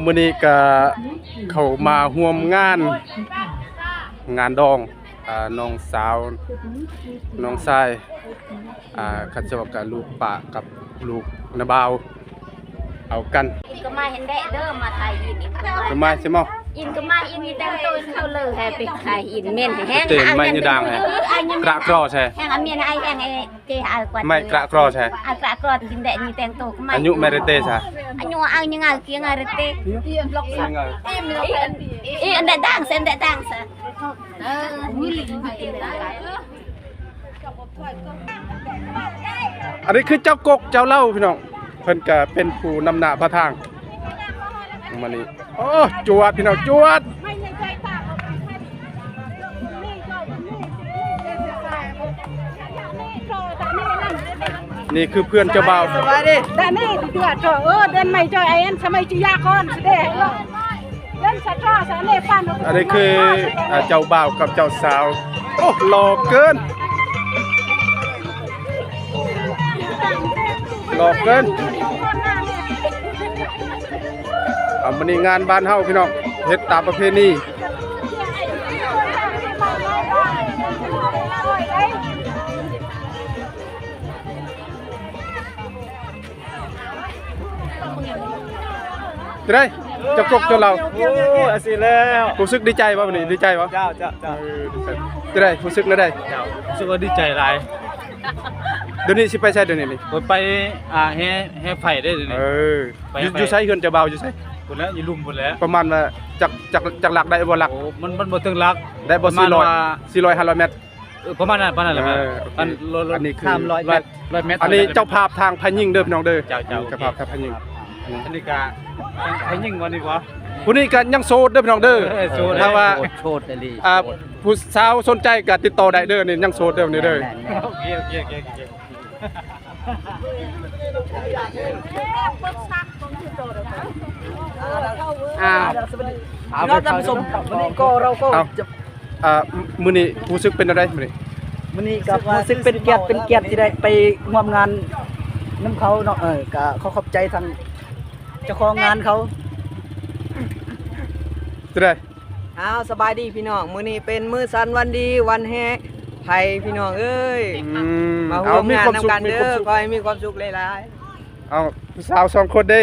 ມື້ນີ້ກະເຂົ້າມາຮ່ວມງານ ງານດອງ ອາ ນ້ອງສາວ ນ້ອງຊາຍ ອາ ຄັນຈະວ່າກະລູກປ້າກັບລູກນ້າບ່າວ ເອົາກັນ ອິນກໍມາເຫັນແດະເດີ ມາຖ່າຍອິນ ອິນກໍມາ ອິນກໍມາ ອິນແຕ່ງໂຕເຂົ້າເລີຍ ແຮໄປຖ່າຍອິນ ເໝັນແຮງ ເຕັມໄມ້ຍະດາງແຮງ ກະກຣໍແທ້ ແຮງອາເມນໄອແຮງໄອ ເຈອາກວ່າ ໄມ້ກະກຣໍແທ້ ອາກະກຣໍກິນແດະນີ້ແຕ່ງໂຕກໍໄມ້ ອາຍຸແມ່ເຣເຕຊະ ອາຍຸອາຍັງອາກຽງອາເຣເຕ ອີອັນແດະດາງເສັ້ນແດະດາງຊະ ເອີ ອັນນີ້ຄືເຈົ້າກົກເຈົ້າເຫຼົ່າພີ່ນ້ອງ ເພິ່ນກະເປັນຜູ້ນຳໜ້າພາທາງ ມານີ້ ໂອ້ ຈວດພີ່ນ້ອງ ຈວດ ນີ້ຄືເພື່ອນເຈົ້າບ່າວ ສະບາຍດີ ດານີ້ເດືອດ ເອີ ເດືອນໃໝ່ຈອຍ ໄອອັນສະໄໝຈິຍາກອນ ສະເດ ເດີນສະຕຣາ ສະເນຟັນ ອັນນີ້ຄື ອາ ເຈົ້າບ່າວກັບເຈົ້າສາວ ໂອ້ ຫຼໍ່ເກີນ ຫຼໍ່ເກີນ ອາ ມື້ນີ້ງານບ້ານເຮົາພີ່ນ້ອງ ເຮັດຕາມປະເພນີ ຈັ່ງໃດ ເຈົ້າກົກເຈົ້າເຫຼົ່າ ໂອ້ຍ ອາຊີແລ້ວ ຮູ້ສຶກດີໃຈບໍ່ມື້ນີ້ ດີໃຈບໍ່ ເຈົ້າ ເຈົ້າ ເຈົ້າ ເອີ ດີໃຈ ຈັ່ງໃດ ຮູ້ສຶກແນວໃດ ເຈົ້າ ຮູ້ສຶກວ່າດີໃຈຫຼາຍ ດຽວນີ້ຊິໄປໃສ ດຽວນີ້ນີ້ ຂ້ອຍໄປ ອ່າ ແຫ່ ແຫ່ໄຟເດ້ດຽວນີ້ ເອີ ໄປ ຢູ່ ໄປ ຢູ່ໃສ ເຮືອນເຈົ້າບ່າວຢູ່ໃສ ພຸ້ນແຫຼະ ຢູ່ລຸ່ມພຸ້ນແຫຼະ ປະມານວ່າຈັກ ຈັກ ຈັກຫຼັກໄດ້ບໍ່ຫຼັກ ໂອ້ ມັນ ມັນບໍ່ເຖິງຫຼັກ ໄດ້ບໍ່ ປະມານ ສີ່ຮ້ອຍ ວ່າ ສີ່ຮ້ອຍ ຫ້າຮ້ອຍແມັດ ເອີ ປະມານນັ້ນ ປະມານນັ້ນແຫຼະ ເອີ ໂອເຄ ອັນ ຮ້ອຍ ອັນນີ້ຄື ສາມຮ້ອຍແມັດ ຮ້ອຍແມັດ ອັນນີ້ເຈົ້າພາບທາງຝ່າຍຍິງເດີພີ່ນ້ອງເດີ ເຈົ້າ ເຈົ້າ ເຈົ້າພາບທາງຝ່າຍຍິງ ອັນນີ້ກະຝ່າຍຍິງວ່ານີ້ບໍ່ ຜູ້ນີ້ກະຍັງໂສດເດີພີ່ນ້ອງເດີ ເອີ ໂສດ ຖ້າວ່າ ໂສດ ໂສດອີ່ຫຼີ ອ່າ ໂສດ ຜູ້ສາວສົນໃຈກະຕິດຕໍ່ໄດ້ເດີ ນີ້ຍັງໂສດເດີນີ້ເດີ ແມ່ນໆ ໂອເຄ ໂອເຄ ໂອເຄ ໂອເຄ ອ່າ ສະຫວັດດີພີ່ນ້ອງທ່ານຜູ້ຊົມ ວັນນີ້ກໍເຮົາກໍ ເອົ້າ ຈະ ອ່າ ມື້ນີ້ຮູ້ສຶກເປັນແນວໃດມື້ນີ້? ມື້ນີ້ກໍຮູ້ສຶກເປັນກຽດ ເປັນກຽດທີ່ໄດ້ໄປຮ່ວມງານນຳເຂົາເນາະ ເອີ ກໍຂໍຂອບໃຈທາງເຈົ້າຂອງງານເຂົາ ຈັ່ງໃດ? ອ້າວ ສະບາຍດີພີ່ນ້ອງ ມື້ນີ້ເປັນມື້ສັນວັນດີ ວັນແຫ່ໄຟພີ່ນ້ອງເອີຍ ອືມ ມາຮ່ວມງານນຳກັນເດີ ມີຄວາມສຸກ ຂໍໃຫ້ມີຄວາມສຸກຫຼາຍໆ ເອົາ ຜູ້ສາວສອງຄົນເດ້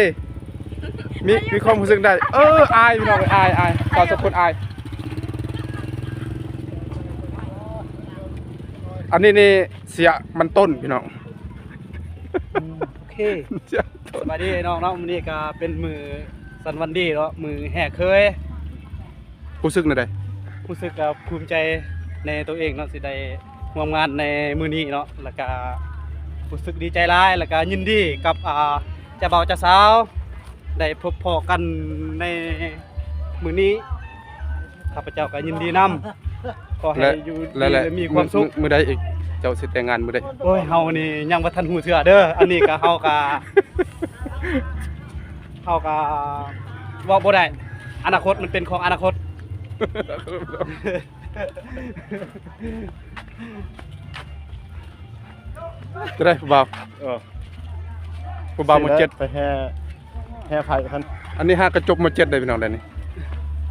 ມີ ມີຄວາມຮູ້ສຶກໃດ? ເອີ ອາຍພີ່ນ້ອງ ອາຍ ອາຍ ສາວສອງຄົນອາຍ ອັນນີ້ນີ້ເສຍມັນຕົ້ນພີ່ນ້ອງ ອືມ ໂອເຄ ສະບາຍດີນ້ອງເນາະ ມື້ນີ້ກໍເປັນມື້ສັນວັນດີເນາະ ມື້ແຫ່ເຂີຍ ຮູ້ສຶກແນວໃດ? ຮູ້ສຶກກໍພູມໃຈໃນຕົວເອງເນາະ ທີ່ໄດ້ຮ່ວມງານໃນມື້ນີ້ເນາະ ແລ້ວກໍຮູ້ສຶກດີໃຈຫຼາຍ ແລ້ວກໍຍິນດີກັບ ອ່າ ເຈົ້າບ່າວເຈົ້າສາວ ໄດ້ພົບພໍ້ກັນໃນມື້ນີ້ ຂ້າພະເຈົ້າກໍຍິນດີນຳ ຂໍໃຫ້ຢູ່ດີ ແລະ ແລະ ມີຄວາມສຸກ ມື້ໃດອີກ ເຈົ້າຊິແຕ່ງງານມື້ໃດ? ໂອ້ຍ ເຮົານີ້ຍັງບໍ່ທັນຮູ້ເທື່ອເດີ ອັນນີ້ກໍເຮົາກໍ ເຮົາກໍເວົ້າບໍ່ໄດ້ ອະນາຄົດມັນເປັນຂອງອະນາຄົດ ຈັ່ງໃດຜູ້ບ່າວ? ເອີ ຜູ້ບ່າວມໍເຈັດ ໄປແຫ່ ແຫ່ໄຟກັນ ອັນນີ້ຫາກະຈົບມໍເຈັດເດ້ພີ່ນ້ອງເດ້ນີ້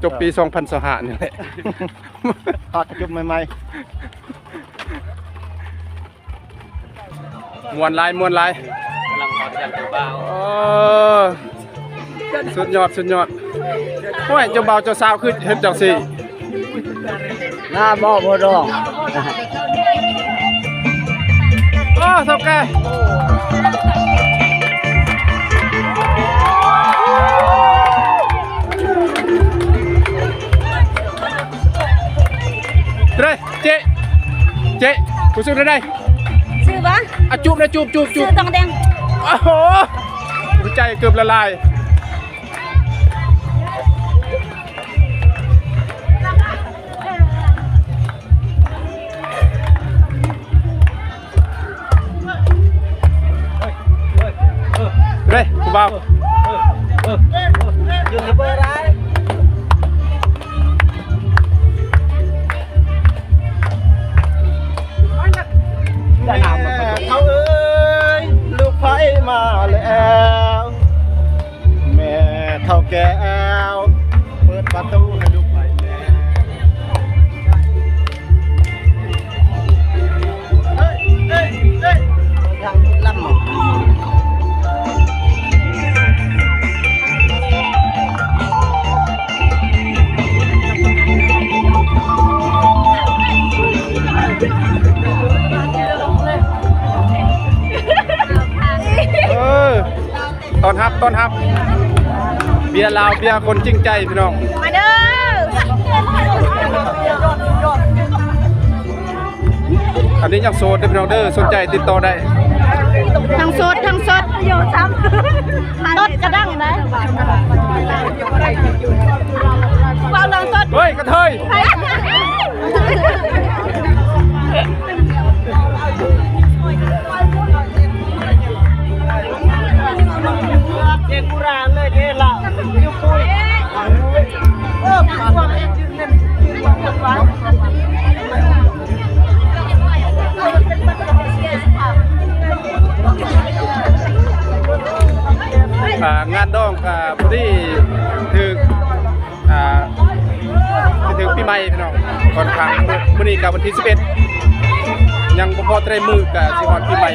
ຈົບປີສອງພັນຊາວຫ້ານີ້ແຫຼະ ຫາກະຈົບໃໝ່ໆ ມ່ວນຫຼາຍ ມ່ວນຫຼາຍ ກຳລັງຮອດກັນຜູ້ບ່າວ ເອີ ສຸດຍອດ ສຸດຍອດ ໂອ້ຍ ເຈົ້າບ່າວເຈົ້າສາວຄືເຮັດຈັ່ງຊີ້ ງາມບໍ່ ບໍ່ດອງ ໂອ້ ເຖົ້າແກ່ ເດ ເຈ ເຈ ຮູ້ສຶກແນວໃດ? ຊື່ຫຍັງ? ອາ ຈູບນະ ຈູບ ຈູບ ຈູບ ຊື່ຕ້ອງແດງ ໂອ້ໂຫ ຫົວໃຈເກືອບລະລາຍ ເດ້ ຜູ້ບ່າວ ແມ່ເຖົ້າເອີຍ ລູກໃຜມາແລ້ວ ແມ່ເຖົ້າແກ່ ເອີ ຕ້ອນຮັບ ຕ້ອນຮັບ ເບຍລາວ ເບຍຄົນຈິງໃຈ ພີ່ນ້ອງ ມາເດີ. ອັນນີ້ຍັງໂສດເດີພີ່ນ້ອງເດີ ສົນໃຈຕິດຕໍ່ໄດ້ ທັງໂສດທັງສົດ ຕົດກະດັງໄດ໋ ເວົ້າເລື່ອງຕົດ ເຮີ້ຍ ກະເທີຍ. ອ່າ ງານດອງກະພໍດີຖືກ ອ່າ ຊິເຖິງປີໃໝ່ພີ່ນ້ອງ ຂ້ອນຂ້າງ ມື້ນີ້ກະວັນທີສິບເອັດ ຍັງບໍ່ພໍເທົ່າໃດມື້ກະຊິຮອດປີໃໝ່.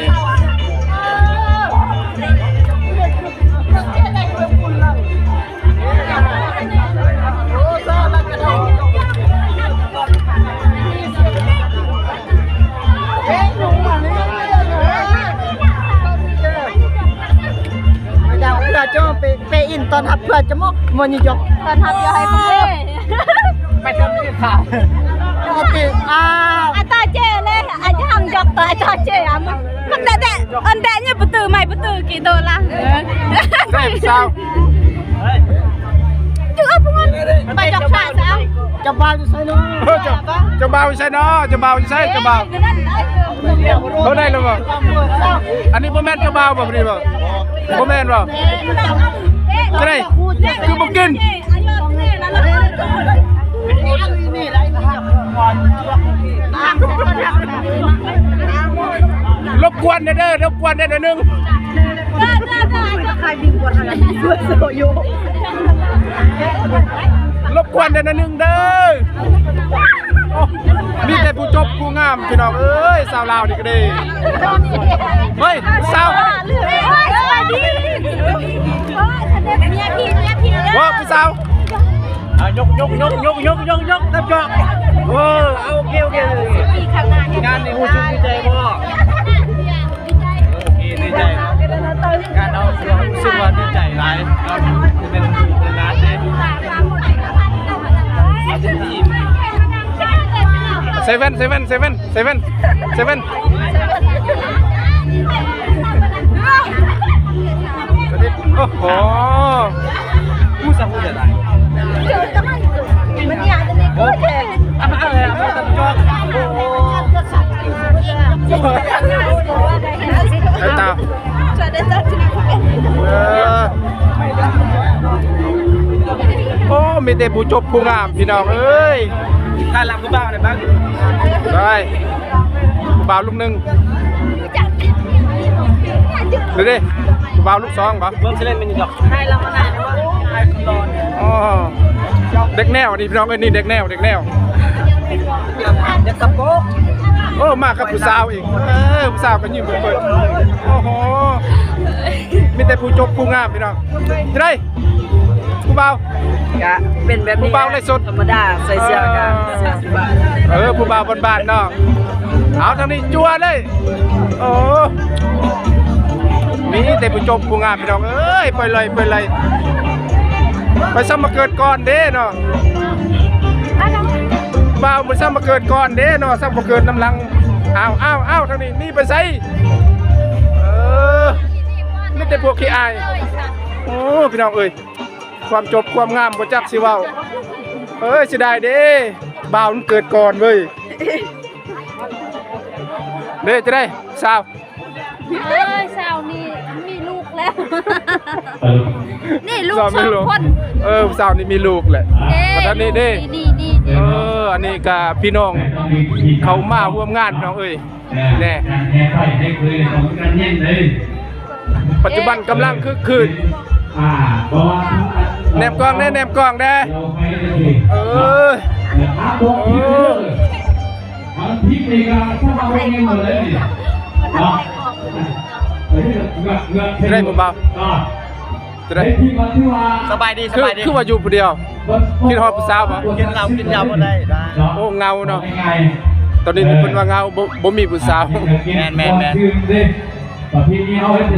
ເພື່ອຈະເປ ເປອິນຕ້ອນຮັບເພື່ອຈະໝົກ ບໍ່ຍອມຢອກ ຕ້ອນຮັບຢ່າໃຫ້ເພິ່ນເລີຍ ໄປທຳນີ້ຄ່ະ ໂອເຄ ອາ ອາຕາເຈເລີຍ ອາຈະຫັງຢອກຕາອາຕາເຈອາ ມັນແດະ ອັນແດະນີ້ປະຕູໃໝ່ປະຕູກີໂຕລະ ເອີ ເອີ ສາວ ຈຸເອົາພວກມັນໄປຈອກຊາຍຊະ ເຈົ້າບ່າວຢູ່ໃສເນາະ? ເອີ ເຈົ້າ ເຈົ້າບ່າວຢູ່ໃສເນາະ? ເຈົ້າບ່າວຢູ່ໃສ? ເຈົ້າບ່າວ ເອີ ໄດ້ແລ້ວບໍ່? ອັນນີ້ບໍ່ແມ່ນເຈົ້າບ່າວບໍ່? ບໍ່ ບໍ່ແມ່ນບໍ່? ຈະໄດ້ ຄືບໍ່ກິນ? ລົບກວນແດ່ເດີ ລົບກວນແດ່ໜ້ອຍໜຶ່ງ. ລົບກວນແດ່ໜ້ອຍໜຶ່ງເດີ. ໂອ້ ມີແຕ່ຜູ້ຈົບຜູ້ງາມພີ່ນ້ອງເອີຍ ສາວລາວນີ້ກະເດ້. ເຮີ້ຍ ສາວ ສະບາຍດີ ໂອ້ ສະເດັດເມຍພີ່ ເມຍພີ່ເດີ ໂອ້ ຜູ້ສາວ ອ່າ ຍົກ ຍົກ ຍົກ ຍົກ ຍົກ ຍົກ ຕັບຈອກ ເອີ ເອົາ ໂອເຄ ໂອເຄ ໂອເຄ ງານນີ້ຮູ້ສຶກດີໃຈບໍ່? ໂອເຄ ດີໃຈເນາະ ງານເຮົາ ເຮົາຮູ້ສຶກວ່າດີໃຈຫຼາຍເນາະ ເປັນ ເປັນຫຼານເດ້. ເຊເວັນ ເຊເວັນ ເຊເວັນ ເຊເວັນ ເຊເວັນ ໂອ້ໂຫ ຮູ້ຈັກຮູ້ຈັກໄດ້ ໂອ້ ເອົາມາເອົາເລີຍ ເອົາມາຕັດຈອກ ໂອ້ ໄອ້ຕາ ເອີ ໂອ້ ມີແຕ່ຜູ້ຈົບຜູ້ງາມ ພີ່ນ້ອງເອີຍ ຖ້າລຳຜູ້ບ່າວໄດ້ບ້າງ ໄດ້ ຜູ້ບ່າວລູກໜຶ່ງ ເດ້ ຜູ້ບ່າວລູກສອງບໍ່? ເບິ່ງຊິເຫຼັ້ນແມ່ນດອກ ໃຫ້ລຳມານານ ອໍ ເດັກແນວ ອັນນີ້ພີ່ນ້ອງເອີຍ ນີ້ເດັກແນວ ເດັກແນວ ເດັກກະໂປງ ໂອ້ ມາກັບຜູ້ສາວອີກ ເອີ ຜູ້ສາວກະຍິ້ມເປີດໆ ໂອ້ໂຫ ມີແຕ່ຜູ້ຈົບຜູ້ງາມ ພີ່ນ້ອງ ຈະໄດ້ ຜູ້ບ່າວ ກະເປັນແບບນີ້ ຜູ້ບ່າວໄລສົດ ທຳມະດາ ໃສ່ເສື້ອກະ ເອີ ຜູ້ບ່າວບ້ານໆເນາະ ເອົາທາງນີ້ຈົວເລີຍ ໂອ້ ມີແຕ່ຜູ້ຈົບຜູ້ງາມ ພີ່ນ້ອງເອີຍ ໄປເລີຍ ໄປເລີຍ ໄປຊ້ຳມາເກີດກ່ອນເດ້ເນາະ ບ່າວມັນຊ້ຳມາເກີດກ່ອນເດ້ເນາະ ຊ້ຳມາເກີດນຳຫຼັງ ອ້າວ ອ້າວ ອ້າວ ທາງນີ້ໜີໄປໃສ? ເອີ ມີແຕ່ພວກຂີ້ອາຍ ໂອ້ ພີ່ນ້ອງເອີຍ ຄວາມຈົບຄວາມງາມບໍ່ຈັກຊິເວົ້າ ເອີຍ ເສຍດາຍເດ້ ບ່າວມັນເກີດກ່ອນເວີ້ຍ ເດ້ ຈະໄດ້ສາວ ເອີຍ ສາວນີ້ມີລູກແລ້ວ ນີ້ລູກສອງຄົນ ເອີ ສາວນີ້ມີລູກແລ້ວ ເດ້ ອັນນີ້ເດ້ ນີ້ໆໆ ເອີ ອັນນີ້ກະພີ່ນ້ອງເຂົາມາຮ່ວມງານ ພີ່ນ້ອງເອີຍ ແນ່ ແນ່ ການແຫ່ໄຟໃຫ້ເຄີຍຂອງກັນເຢັນເລີຍ ປັດຈຸບັນກຳລັງຄຶກຄື້ນ ອ່າ ບໍ່ວ່າ ແນມກ້ອງແດ່ ແນມກ້ອງແດ່ ເອີຍ ເອີຍ ຈະໄດ້ບໍ່ບ່າວ? ຈະໄດ້ ສະບາຍດີ ສະບາຍດີ ຄືວ່າຢູ່ຜູ້ດຽວ ຄິດຮອດຜູ້ສາວບໍ່? ກິນເຫຼົ້າກິນຢາບໍ່ໄດ້ ໂອ້ ເຫງົາເນາະ ຕອນນີ້ເພິ່ນວ່າເຫງົາ ບໍ່ ບໍ່ມີຜູ້ສາວ ແມ່ນໆໆ